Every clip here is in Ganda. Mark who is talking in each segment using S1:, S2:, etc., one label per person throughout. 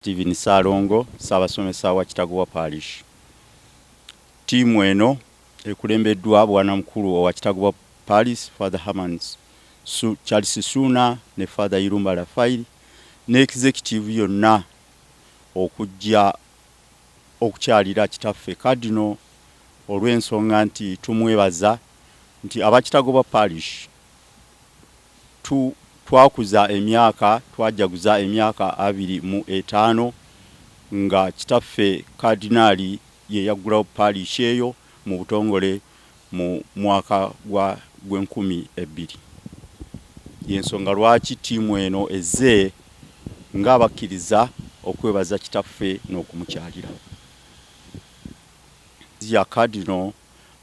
S1: Steven Ssalongo, Ssaabasomesa wa Kitagobwa Parish. Ttiimu eno ekulembeddwa Bwanamukulu owa Kitagobwa Parish, Father Herman Charles Ssuuna ne Father Irumba Raphael ne executive yonna okujja okukyalira kitaffe Cardinal olw'ensonga nti tumwebaza nti aba Kitagobwa Parish Tu, twakuza emyaka, twajaguza emyaka 25 nga kitaffe Kaadinaali ye yaggulawo parish eyo mu butongole mu mwaka gwa gw'enkumi ebbiri. Y'ensonga lwaki ttiimu eno ezze ng'abakkiriza okwebaza kitaffe n'okumukyalira. Ya Cardinal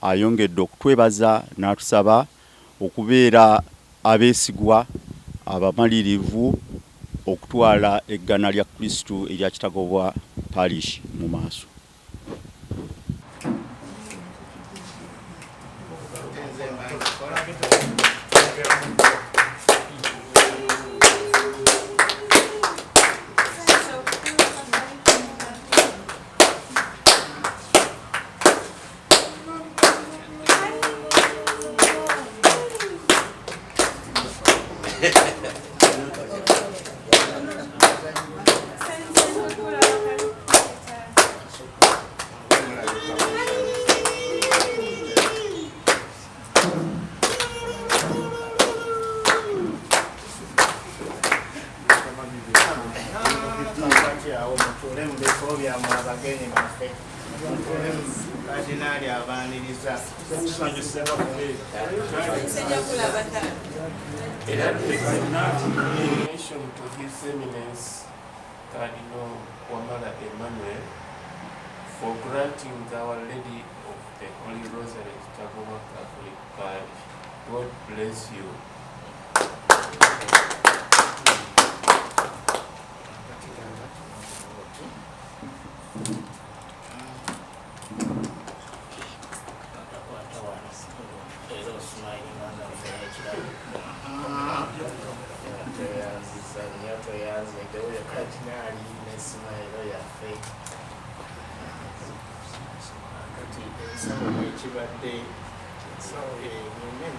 S1: Ayongedde okutwebaza n'atusaba okubeera abeesigwa, abamalirivu okutwala eggana lya Kristu erya Kitagobwa Parish mu maaso.
S2: Awo mutuule mu bifo byammwe abagenyi baffe. Kadinaali abaaniriza.
S3: Relation to His Eminence Cardinal Wamala Emmanuel for granting Our Lady of the Holy Rosary Kitagobwa Catholic Parish. God bless you.
S2: Tweyanziza nnyo, tweyanzege oyo Kadinaali ne simayiro yaffe. Kati ensawo bwekibadde.